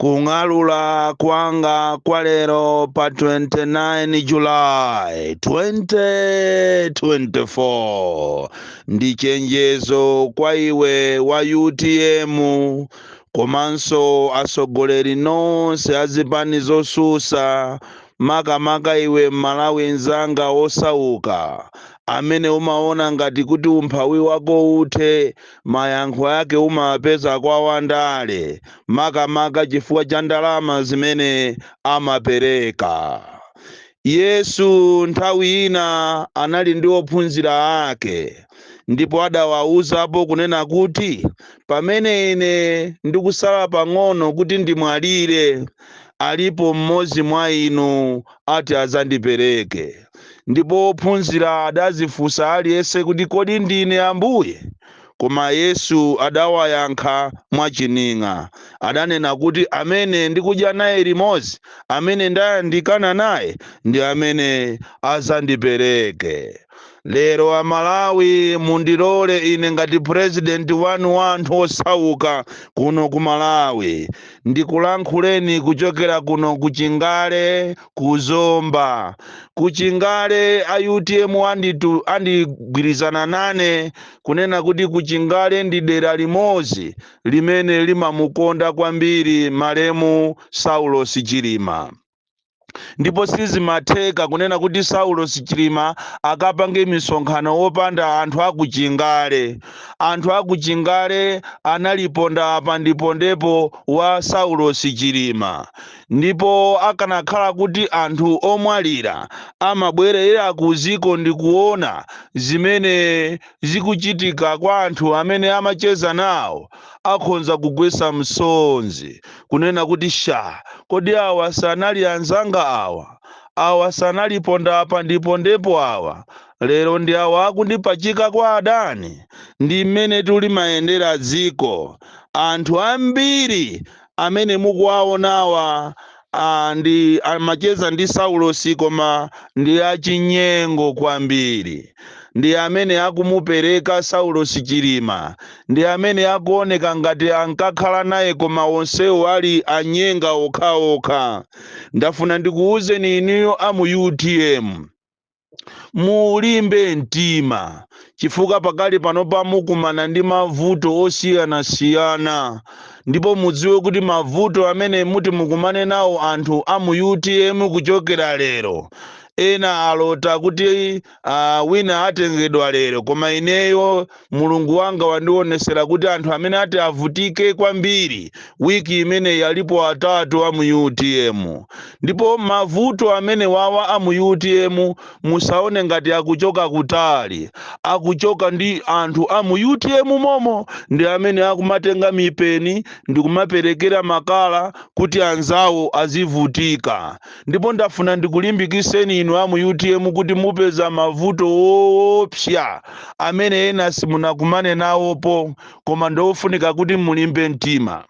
Kung'alula kwanga kwa lero pa 29 July 2024 ndi chenjezo kwa iwe wa UTM komanso atsogoleri nonse azipani zosusa, makamaka iwe Mmalawi mzanga wosauka amene umaona ngati kuti umphawi wako uthe, mayankho ake umapeza kwa wandale, makamaka chifukwa cha ndalama zimene amapereka. Yesu nthawi ina anali ndi ophunzira ake, ndipo adawawuzapo kunena kuti pamene ine ndikusala pang'ono kuti ndimwalire, alipo mmodzi mwa inu ati adzandipereke. Ndipo ophunzira adazifunsa aliyense kuti, kodi ndine Ambuye? Koma Yesu adawayankha mwachining'a, adanena kuti amene ndikudya naye limodzi, amene ndayandikana naye, ndi amene azandipereke. Lero Amalawi, mundilole ine ngati purezidenti wanu wa anthu osauka kuno ku Malawi ndikulankhuleni kuchokera kuno ku Chingale, ku Zomba. Ku Chingale a UTM andigwirizana nane kunena kuti ku Chingale ndi dera limodzi limene limamukonda kwambiri malemu Saulos Chilima, ndipo sizimatheka kunena kuti Saulos Chilima akapange misonkhano wopanda anthu akuchingale. Anthu akuchingale analiponda apa ndipondepo wa Saulos Chilima, ndipo akanakhala kuti anthu omwalira amabwerera ku ziko ndi kuona zimene zikuchitika kwa anthu amene amacheza nawo, akhonza kugwesa msonzi kunena kuti sha, kodi awa sanali anzanga awa? Awa sanaliponda apa ndipondepo awa? Lero ndi awa akundipachika kwa adani. Ndi mmene tulimayendera dziko. Anthu ambiri amene mukuwaonawa ndi amacheza ndi Saulosi, koma ndi achinyengo kwambiri. Ndi amene akumupereka Saulosi Chilima, ndi amene akuoneka ngati ankakhala naye, koma onsewo ali anyenga okhaokha. Ndafuna ndikuwuzeni inuyo amu UTM, mulimbe mtima, chifukwa pakali panopa mukumana ndi mavuto osiyanasiyana, ndipo mudziwe kuti mavuto amene muti mukumane nawo anthu amu UTM kuchokera lero, ena alota kuti wina atengedwa lero, koma ineyo Mulungu wanga wandionesera kuti anthu amene ati avutike kwambiri wiki imene yalipo atatu amu UTM. Ndipo mavuto amene wawa amu UTM musaone ngati akuchoka kutali, akuchoka ndi anthu amu UTM momo, ndi amene akumatenga mipeni ndi kumaperekera makala kuti anzawo azivutika. Ndipo ndafuna ndikulimbikiseni inu amu UTM kuti mupeza mavuto woopsa amene ena simunakumane nawopo, koma ndofunika kuti mulimbe mtima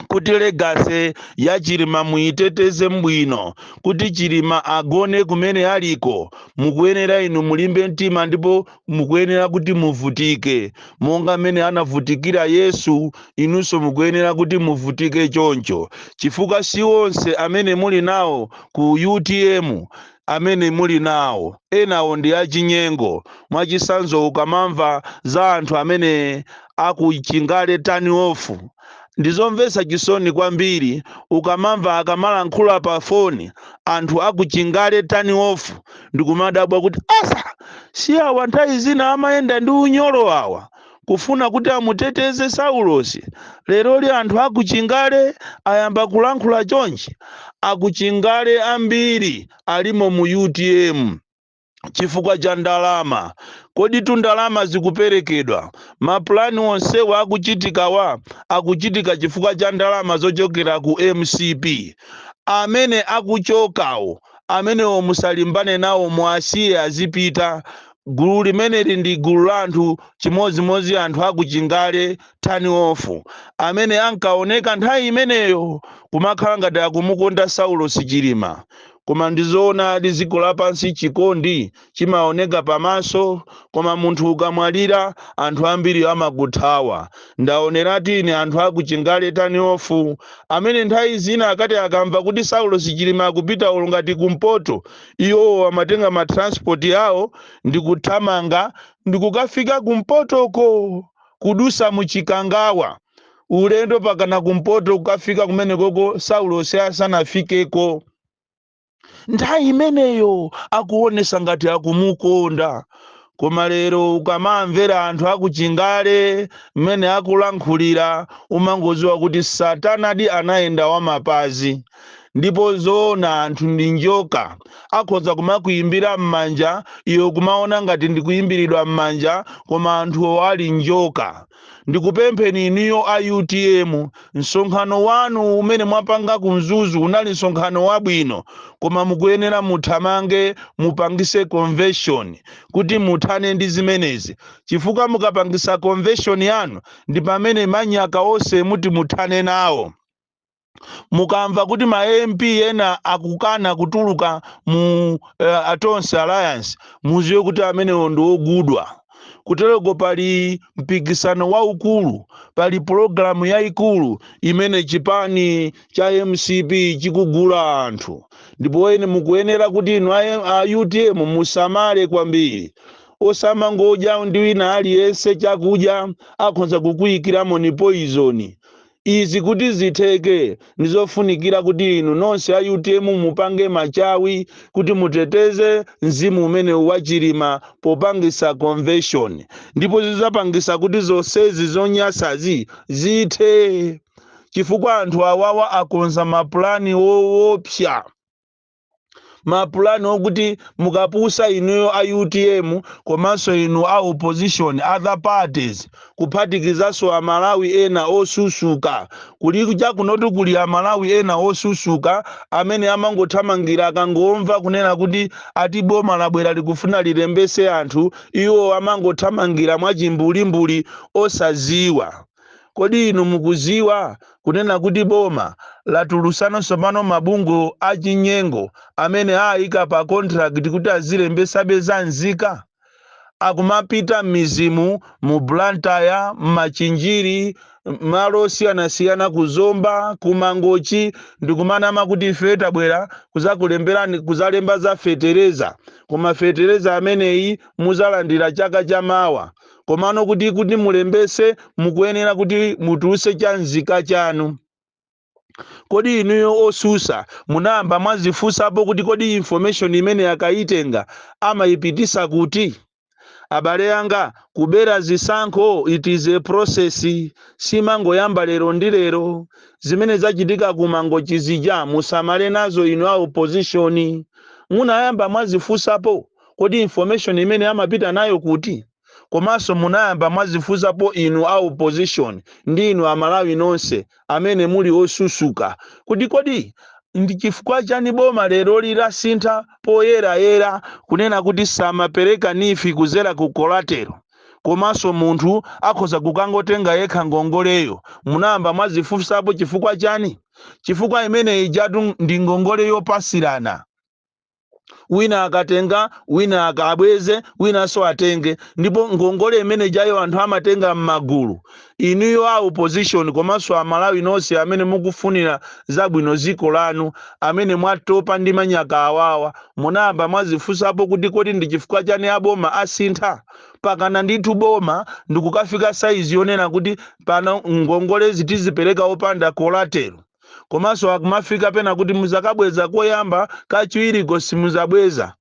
kuti legacy ya Chilima muyiteteze mbwino, kuti Chilima agone kumene aliko. Mukuyenera inu mulimbe mtima, ndipo mukuyenera kuti muvutike monga mmene anavutikira Yesu. Inunso mukuyenera kuti muvutike choncho, chifukwa si onse amene muli nawo ku UTM amene muli nawo, enawo ndi achinyengo. Mwachisanzo, ukamamva za anthu amene akuchingale turn off, ndizomvetsa chisoni kwambiri. Ukamamva akamalankhula pa foni anthu akuchingale turn off, ndikumadabwa kuti asa si awa nthawi zina amayenda ndi unyolo awa kufuna kuti amuteteze Saulosi? Leroli anthu akuchingale ayamba kulankhula chonchi. Akuchingale ambiri alimo mu UTM chifukwa cha ndalama. Kodi tu ndalama zikuperekedwa, mapulani onsewa akuchitikawa akuchitika chifukwa cha ndalama zochokera ku MCP. Amene akuchokawo, amenewo musalimbane nawo, muasiye azipita. Gulu limeneli ndi gulu la anthu chimodzimodzi anthu akuchingale turn off amene ankaoneka nthawi imeneyo kumakhala ngati akumukonda Saulosi Chilima. Koma ndizoonadi, dziko lapansi chikondi chimaoneka pamaso, koma munthu ukamwalira anthu ambiri amakuthawa. Ndaoneratu ine anthu akuchingale tani-off amene nthawi zina akati akamva kuti Saulos Chilima akupita ulo ngati kumpoto, iwowo amatenga ma transport yawo ndikuthamanga ndikukafika kumpotoko, kudusa muchikangawa, ulendo pakana kumpoto, kukafika kumenekoko Saulos asanafikeko. Nthawi imeneyo akuonesa ngati akumukonda, koma lero ukamamvera anthu akuchingale mmene akulankhulira, umangodziwa kuti satanadi anayenda wamapazi. Ndipo zoona, anthu ndi njoka, akhoza kumakuyimbira m'manja, iwe kumaona ngati ndikuyimbiridwa m'manja, koma anthuwo ali njoka. Ndikupempheni inuyo a UTM, msonkhano wanu umene mwapanga ku Mzuzu unali msonkhano wabwino, koma mukuyenera muthamange mupangise convention kuti muthane ndi zimenezi, chifukwa mukapangisa convention yanu ndi pamene manyaka onse muti muthane nawo. Mukamva kuti ma MP ena akukana kutuluka mu Tonse Alliance, muziwe kuti amenewo ndi ogudwa. Kutereko pali mpikisano waukulu, pali pologalamu yayikulu imene chipani cha MCP chikugula anthu, ndipo ene mukuyenera kuti inu a UTM musamale kwambiri. Osamangodya ndi wina aliyense chakudya, akhoza kukuyikiramo ni poison. Izi kuti zitheke, ndizofunikira kuti inu nonse a UTM mupange machawi kuti muteteze mzimu umene wachilima popangisa convention, ndipo zidzapangisa kuti zonsezi zonyasazi zithe, chifukwa anthu awawa akonza mapulani woopsa, mapulani okuti mukapusa inuyo a UTM komanso inu a opposition, other parties, kuphatikizanso Amalawi ena osusuka. Kuli chakunoti kuli Amalawi ena osusuka amene amangothamangira akangomva kunena kuti ati boma labwera likufuna lilembese anthu, iwo amangothamangira mwachimbulimbuli osaziwa. Kodi inu mukuziwa kunena kuti boma latulusanonso pano mabungwe achinyengo amene ayika pa contract kuti azilembesabe za nzika, akumapita m'mizimu, mu Blantyre, m'Machinjiri, malo osiyanasiyana, kuzomba, kumangochi, ndikumanama kuti ife tabwera kuzakulemberani, kuzalemba za fetereza, koma fetereza ameneyi muzalandira chaka chamawa, komano kuti mulembese mukuyenera kuti mutuluse cha nzika chanu? Kodi inuyo osusa munayamba mwazifunsapo kuti kodi information imene akayitenga amayipitisa kuti? Abale anga, kubera zisankho, it is a process, simangoyamba lero ndi lero. Zimene zachitika ku Mangochi zija musamale nazo inu a opposition. Munayamba mwazifunsapo kodi information imene amapita nayo kuti? Komanso munayamba mwazifunsapo inu a opposition ndi inu Amalawi nonse amene muli osusuka kuti kodi ndi chifukwa chani boma lero lilasintha poyerayera kunena kuti samapereka NEEF kuzera ku collateral, komanso munthu akhoza kukangotenga yekha ngongoleyo? Munayamba mwazifunsapo chifukwa chani? Chifukwa imene ijatu ndi ngongole yopasirana, wina akatenga, wina akabweze, winanso atenge, ndipo ngongole imene jayo anthu amatenga m'magulu. Inuyo a opposition komanso Amalawi nonse amene mukufunira zabwino dziko lanu, amene mwatopa ndi manyaka awawa, munayamba mwazifunsapo kuti kodi ndi chifukwa chani aboma asintha pakana ndithu boma ndikukafika saizi yonena kuti pano ngongolezi tizipereka opanda collateral, komanso akumafika pena kuti muzakabweza koyamba, kachiwiriko simuzabweza?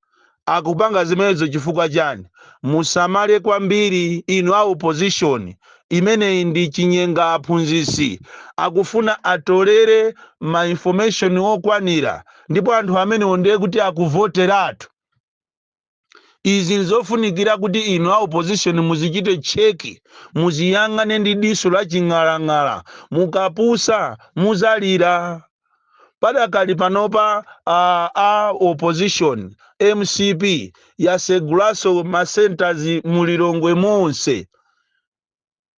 Akupanga zimenezo chifukwa chani? Musamale kwambiri inu a opposition, imeneyi ndi chinyenga aphunzitsi, akufuna atolere ma information okwanira, ndipo anthu amenewo ndiye kuti akuvoteratu. Izi nzofunikira kuti inu a opposition muzichite check, muziyang'ane ndi diso la ching'alang'ala. Mukapusa muzalira. Padakali panopa a opposition, MCP yasegulaso ma centers mulilongwe monse.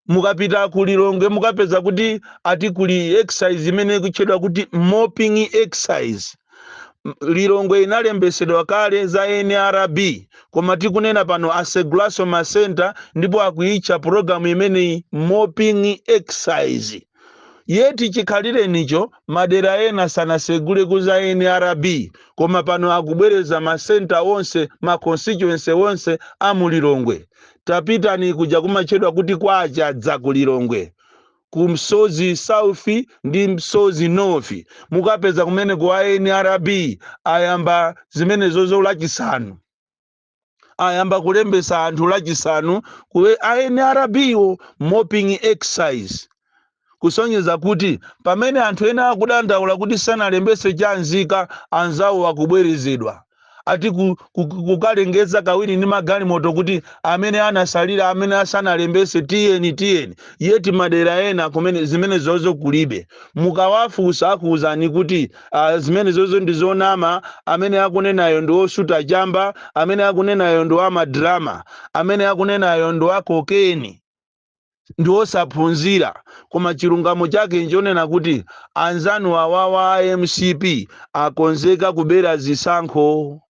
Mukapita ku Lilongwe mukapeza kuti ati kuli exercise imene ikutchedwa kuti mopping exercise. Lilongwe inalembesedwa kale za NRB, koma tikunena pano asegulaso ma center, ndipo akuitcha pulogalamu imeneyi mopping exercise. Yeti chikhalirenicho madera ena sanasegule kuza NRB, koma pano akubwereza ma center onse, ma constituency onse a mulilongwe. Tapitani kuja kumatchedwa kuti kwachadza ku Lilongwe, ku Msozi South ndi Msozi North, mukapeza kumene ku NRB ayamba zimenezozo Lachisanu. Ayamba kulembesa anthu Lachisanu ku NRB wo, mopping exercise, kusonyeza kuti pamene anthu ena akudandaula kuti sanalembese chanzika, anzawo akubwerezedwa, ati kukalengeza kawiri ndi magalimoto kuti amene anasalira, amene asanalembese, tiyeni, tiyeni. Yeti madera ena kumene zimene zozo kulibe, mukawafunsa akuwuzani kuti zimene zozo ndi zonama. Amene akunenayo ndi osuta chamba, amene akunenayo ndi ama drama, amene akunenayo ndi a cocaine, ndi osaphunzira. Koma chilungamo chake nchonena kuti anzanu awawa a MCP akonzeka kubera zisankho,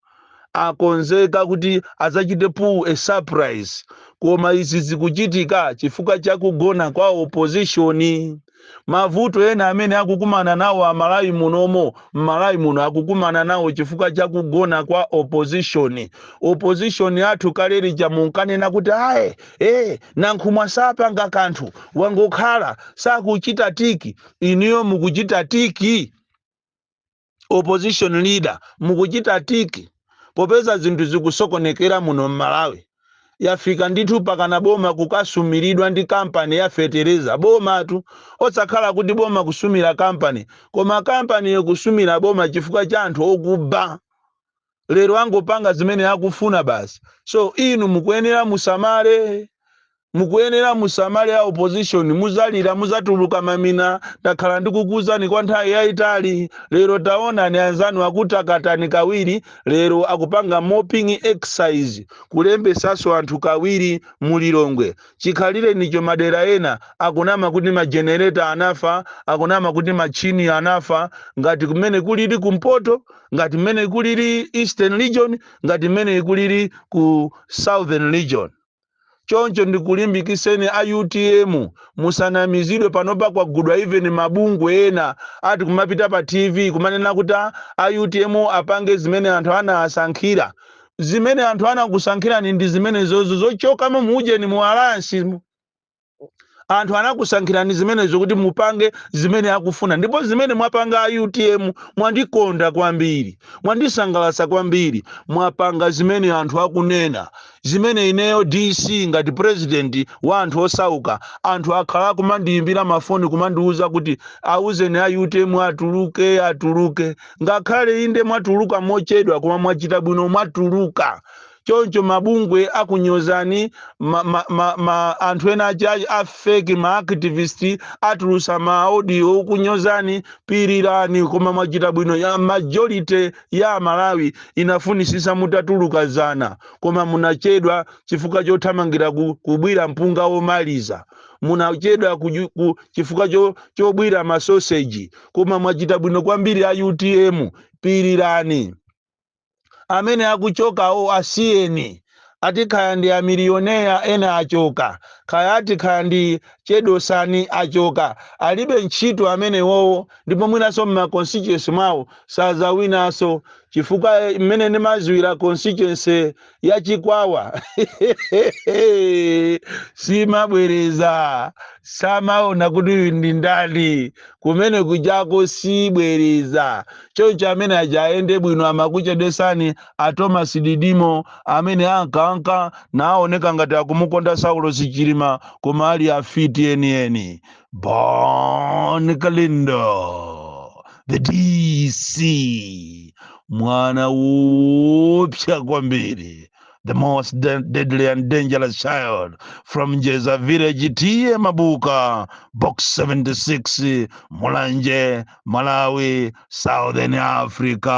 akonzeka kuti adzachite pull a surprise. Koma izi zikuchitika chifukwa chakugona kwa opposition. Mavuto ena amene akukumana nawo Amalawi munomo, Mmalawi muno, akukumana nawo chifukwa chakugona kwa opposition. Opposition yathu kalericha munkanena kuti aye, Nankhumwa sapanga kanthu, wangokhala sakuchita tiki. Iniyo mukuchita tiki, opposition leader, mukuchita tiki, popeza zinthu zikusokonekera muno Mmalawi. Yafika ndithu pakana boma kukasumiridwa ndi kampani ya fetereza. Bomatu osakhala kuti boma kusumira kampani, koma kampani yokusumira boma chifukwa cha anthu okuba. Lero angopanga zimene akufuna basi. So inu mukuyenera musamale, mukuyenera musamale a opposition. Muzalira, muzatuluka mamina. Ndakhala ndikukuzani kwa nthawi yayitali. Lero taonani anzanu akutakatani kawiri. Lero akupanga mopping exercise, kulembesaso anthu kawiri Mulilongwe. Chikhalire nicho madera ena akunama kuti ma generator anafa, akunama kuti machini anafa, ngati kumene kulili kumpoto, ngati mmene kulili Eastern Region, ngati mmene kulili ku Southern Region. Choncho ndikulimbikiseni a UTM, musanamizidwe. Panopa kwagudwa even mabungwe ena ati kumapita pa TV kumanena kuti a UTM apange zimene anthu anawasankhira. Zimene anthu anakusankhirani ndi zimene zozo zochokamo muujeni mu alliance. Anthu anakusankhirani zimenezo kuti mupange zimene akufuna, ndipo zimene mwapanga a UTM mwandikonda kwambiri, mwandisangalatsa kwambiri. Mwapanga zimene anthu akunena, zimene ineyo DC ngati president wa anthu osauka, anthu akhala kumandiyimbira mafoni kumandiuza kuti auzeni a UTM atuluke, atuluke. Ngakhale inde mwatuluka mochedwa, koma mwachita bwino mwatuluka. Choncho mabungwe akunyozani, anthu ena aja a fake ma activist atulusa ma audio okunyozani, pirirani, koma mwachita bwino. Ya majority ya Malawi inafunisisa mutatuluka zana, koma munachedwa chifukwa chothamangira kubwira mpunga womaliza. Munachedwa chifukwa chobwira masoseji, koma mwachita bwino kwambiri a UTM. Pirirani. Amene akuchokawo asiyeni, ati khaya ndi a millionaire ena achoka, khaya ati khaya ndi chedosani achoka, alibe ntchito amenewowo. Ndipo mwinanso mma constituency mwawo sazawinanso, chifukwa mmene ndimaziwira constituency ya Chikwawa simabwereza, samaona kuti uyu ndi ndani kumene kujako, sibwereza. Choncho amene aja ayende bwino. Amakuchedesani a Thomas Didimo amene ankanka naoneka ngati akumukonda Saulo Sichilima, koma ali afiti enieni. Bon Kalindo, the DC, mwana wopsa kwambiri, the most deadly and dangerous child from Njeza village, T/A Mabuka, Box 76, Mulanje, Malawi, Southern Africa.